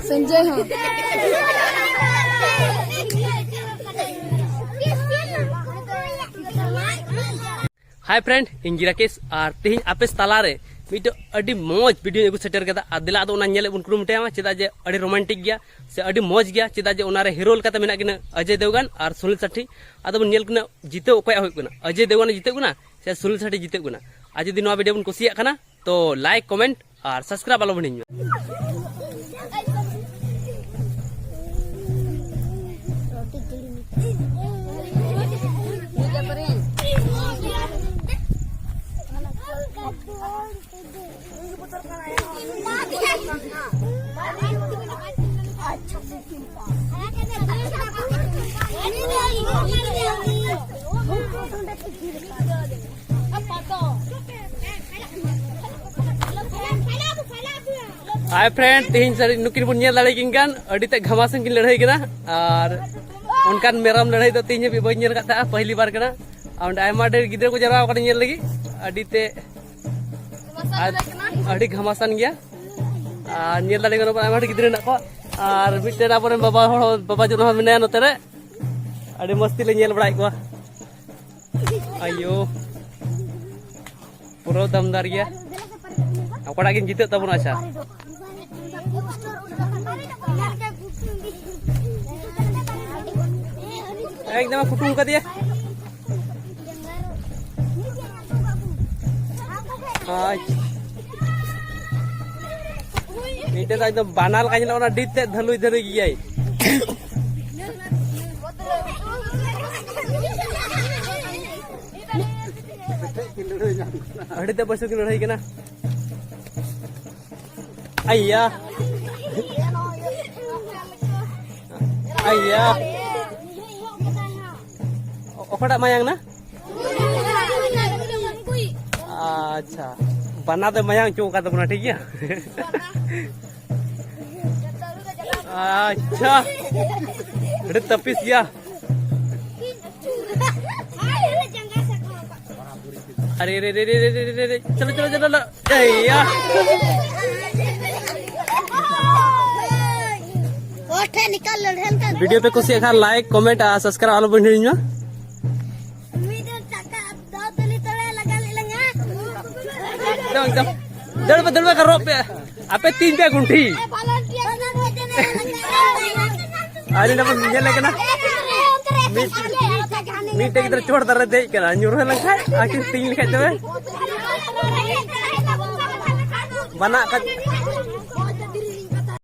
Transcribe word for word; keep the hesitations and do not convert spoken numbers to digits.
ᱥᱚᱧᱡᱚᱭ ᱦᱚᱸ᱾ ᱦᱟᱭ ᱯᱷᱨᱮᱱᱰ, ᱤᱧ ᱜᱮ ᱨᱟᱠᱮᱥ, ᱟᱨ ᱛᱮᱦᱮᱧ ᱟᱯᱮ ᱛᱟᱞᱟᱨᱮ ᱢᱤᱫᱴᱮᱱ ᱟᱹᱰᱤ ᱢᱚᱡᱽ ᱵᱷᱤᱰᱤᱭᱳᱧ ᱟᱹᱜᱩ ᱥᱮᱴᱮᱨ ᱠᱟᱫᱟ᱾ ᱟᱨ ᱫᱮᱞᱟ ᱟᱫᱚ ᱚᱱᱟ ᱧᱮᱞ ᱵᱚᱱ ᱠᱩᱨᱩᱢᱩᱴᱩᱭᱟ, ᱪᱮᱫᱟᱜ ᱡᱮ ᱟᱹᱰᱤ ᱨᱳᱢᱟᱱᱴᱤᱠ ᱜᱮᱭᱟ ᱥᱮ ᱟᱹᱰᱤ ᱢᱚᱡᱽ ᱜᱮᱭᱟ᱾ ᱪᱮᱫᱟᱜ ᱡᱮ ᱚᱱᱟᱨᱮ ᱦᱤᱨᱳ ᱞᱮᱠᱟᱛᱮ ᱢᱮᱱᱟᱜ ᱠᱤᱱᱟ ᱚᱡᱚᱭ ᱫᱮᱣᱜᱟᱱ ᱟᱨ ᱥᱩᱱᱤᱞ ᱥᱮᱴᱷᱤ᱾ ᱟᱫᱚ ᱵᱚᱱ ᱧᱮᱞ ᱠᱤᱱᱟ ᱡᱤᱛᱟᱹᱣ ᱚᱠᱚᱭᱟᱜ ᱦᱩᱭᱩᱜ ᱠᱟᱱᱟ, ᱚᱡᱚᱭ ᱫᱮᱣᱜᱟᱱ ᱡᱤᱛᱟᱹᱜ ᱠᱟᱱᱟ ᱥᱮ ᱥᱩᱱᱤᱞ ᱥᱮᱴᱷᱤ ᱡᱤᱛᱟᱹᱜ ᱠᱟᱱᱟ᱾ ᱟᱨ ᱡᱩᱫᱤ ᱱᱚᱣᱟ ᱵᱷᱤᱰᱤᱭᱳ ᱵᱚᱱ ᱠᱩᱥᱤᱭᱟᱜ ᱠᱟᱱᱟ, ᱛᱚ ᱞᱟᱭᱤᱠ, ᱠᱚᱢᱮᱱᱴ ᱟᱨ ᱥᱟᱵᱥᱠᱨᱟᱭᱤᱵ ᱟᱞᱚ ᱵᱚᱱ ᱦᱤᱲᱤᱧ ᱢᱟ᱾ ᱦᱟᱭ ᱯᱷᱨᱮᱱᱰ, ᱛᱮᱦᱮᱧ ᱥᱟᱹᱨᱤ ᱱᱩᱠᱤᱱ ᱵᱚᱱ ᱧᱮᱞ ᱫᱟᱲᱮ ᱠᱤᱱ ᱠᱟᱱ, ᱟᱹᱰᱤ ᱛᱮᱫ ᱜᱷᱟᱢᱟᱥᱟᱱ ᱠᱤᱱ ᱞᱟᱹᱲᱦᱟᱹᱭ ᱠᱟᱱᱟ᱾ ᱟᱨ ᱚᱱᱠᱟᱱ ᱢᱮᱨᱚᱢ ᱞᱟᱹᱲᱦᱟᱹᱭ ᱫᱚ ᱛᱮᱦᱮᱧ ᱦᱟᱹᱵᱤᱡ ᱵᱟᱹᱧ ᱧᱮᱞ ᱟᱠᱟᱫ ᱛᱟᱦᱮᱸᱜᱼᱟ, ᱯᱟᱹᱦᱞᱤ ᱵᱟᱨ ᱠᱟᱱᱟ᱾ ᱟᱨ ᱚᱸᱰᱮ ᱟᱭᱢᱟ ᱰᱷᱮᱨ ᱜᱤᱫᱽᱨᱟᱹ ᱠᱚ ᱡᱟᱣᱨᱟ ᱟᱠᱟᱱᱟ ᱧᱮᱞ ᱞᱟᱹᱜᱤᱫ, ᱟᱹᱰᱤ ᱛᱮᱫ ᱟᱨ ᱟᱹᱰᱤ ᱜᱷᱟᱢᱟᱥᱟᱱ ᱜᱮᱭᱟ᱾ ᱟᱨ ᱧᱮᱞ ᱫᱟᱲᱮ ᱠᱟᱱᱟ ᱵᱚᱱ, ᱟᱭᱢᱟ ᱰᱷᱮᱨ ᱜᱤᱫᱽᱨᱟᱹ ᱦᱮᱱᱟᱜ ᱠᱚᱣᱟ᱾ ᱟᱨ ᱢᱤᱫᱴᱮᱱ ᱟᱵᱚᱨᱮᱱ ᱵᱟᱵᱟ ᱦᱚᱲ ᱦᱚᱸ, ᱵᱟᱵᱟ ᱡᱚᱱ ᱦᱚᱸ ᱢᱮᱱᱟᱭᱟ ᱱᱚᱛᱮ ᱨᱮ, ᱟᱹᱰᱤ ᱢᱚᱡᱽ ᱛᱮᱞᱮ ᱧᱮᱞ ᱵᱟᱲᱟᱭᱮᱫ ᱠᱚᱣᱟ᱾ ᱟᱭᱳ, ᱯᱩᱨᱟᱹ ᱫᱟᱢᱫᱟᱨ ᱜᱮᱭᱟ᱾ ᱚᱠᱟᱴᱟᱜ ᱠᱤᱱ ᱡᱤᱛᱟᱹᱜ ᱛᱟᱵᱚᱱᱟ? ᱟᱪᱪᱷᱟ, ᱮᱠᱫᱚᱢ ᱠᱩᱴᱩᱢ ᱠᱟᱫᱮᱭᱟ᱾ ᱟᱪᱪᱷᱟ, ᱢᱤᱫᱴᱮᱱ ᱫᱚ ᱮᱠᱫᱚᱢ ᱵᱟᱱᱟ ᱞᱮᱠᱟ ᱧᱮᱞᱚᱜ ᱠᱟᱱᱟ, ᱟᱹᱰᱤ ᱛᱮᱫ ᱫᱷᱟᱹᱞᱩᱭ ᱫᱷᱟᱹᱞᱩᱭ ᱜᱮᱭᱟᱭ᱾ ᱟᱹᱰᱤ ᱛᱮᱫ ᱵᱚᱭᱥᱟᱹ ᱠᱤᱱ ᱞᱟᱹᱲᱦᱟᱹᱭ ᱠᱟᱱᱟ᱾ ᱟᱭᱟ, ᱟᱭᱟ, ᱚ-, ᱚᱠᱟᱴᱟᱜ ᱢᱟᱭᱟᱝ ᱱᱟ? ᱟᱪᱪᱷᱟ, ᱵᱟᱱᱟ ᱫᱚ ᱢᱟᱭᱟᱝ ᱚᱪᱚ ᱟᱠᱟᱫ ᱛᱟᱵᱚᱱᱟ, ᱴᱷᱤᱠ ᱜᱮᱭᱟ᱾ ᱟᱪᱪᱷᱟ, ᱟᱹᱰᱤ ᱛᱟᱹᱯᱤᱥ ᱜᱮᱭᱟ᱾ ᱟᱨᱮ ᱨᱮ ᱨᱮ ᱨᱮ ᱨᱮ ᱨᱮ ᱨᱮ ᱨᱮ, ᱪᱚᱞᱚ ᱪᱚᱞᱚ ᱪᱚᱞᱚ ᱪᱚᱞᱚ᱾ ᱮᱭᱟ᱾ ᱴᱷᱮᱱ ᱱᱤᱠᱟᱞ ᱞᱟᱹᱲᱦᱟᱹᱭ ᱞᱮᱱᱠᱷᱟᱱ ᱵᱷᱤᱰᱤᱭᱳ ᱯᱮ ᱠᱩᱥᱤᱭᱟᱜ ᱠᱷᱟᱱ ᱞᱟᱭᱤᱠ, ᱠᱚᱢᱮᱱᱴ ᱟᱨ ᱥᱟᱵᱥᱠᱨᱟᱭᱤᱵ ᱟᱞᱚ ᱵᱚᱱ ᱦᱤᱲᱤᱧ ᱢᱟ᱾ ᱢᱤᱫ ᱫᱚ ᱴᱟᱠᱟ ᱫᱚ ᱛᱟᱹᱞᱤ ᱛᱚᱲᱟ ᱞᱟᱜᱟ ᱞᱮ ᱞᱟᱝᱟ᱾ ᱮᱠᱫᱚᱢ, ᱮᱠᱫᱚᱢ᱾ ᱫᱟᱹᱲ ᱯᱮ, ᱫᱟᱹᱲ ᱯᱮ, ᱨᱚᱜ ᱯᱮ᱾ ᱟᱯᱮ ᱛᱤᱱ ᱯᱮ ᱜᱩᱱᱴᱷᱤ᱾ ᱟᱨ ᱱᱚᱰᱮ ᱵᱚᱱ ᱧᱮᱞᱮ ᱠᱟᱱᱟ᱾ ᱢᱤᱫ, ᱢᱤᱫᱴᱮᱡ ᱜᱤᱫᱽᱨᱟᱹ ᱪᱚᱴ ᱫᱟᱨᱮ ᱫᱮᱡ ᱠᱟᱱᱟ, ᱧᱩᱨᱦᱟᱹ ᱞᱮᱱᱠᱷᱟᱡ ᱟᱹᱠᱤᱱ ᱛᱤᱧ ᱞᱮᱠᱷᱟᱡ ᱛᱚᱵᱮ᱾ ᱵᱟᱱᱟᱜ ᱠᱟᱛᱮ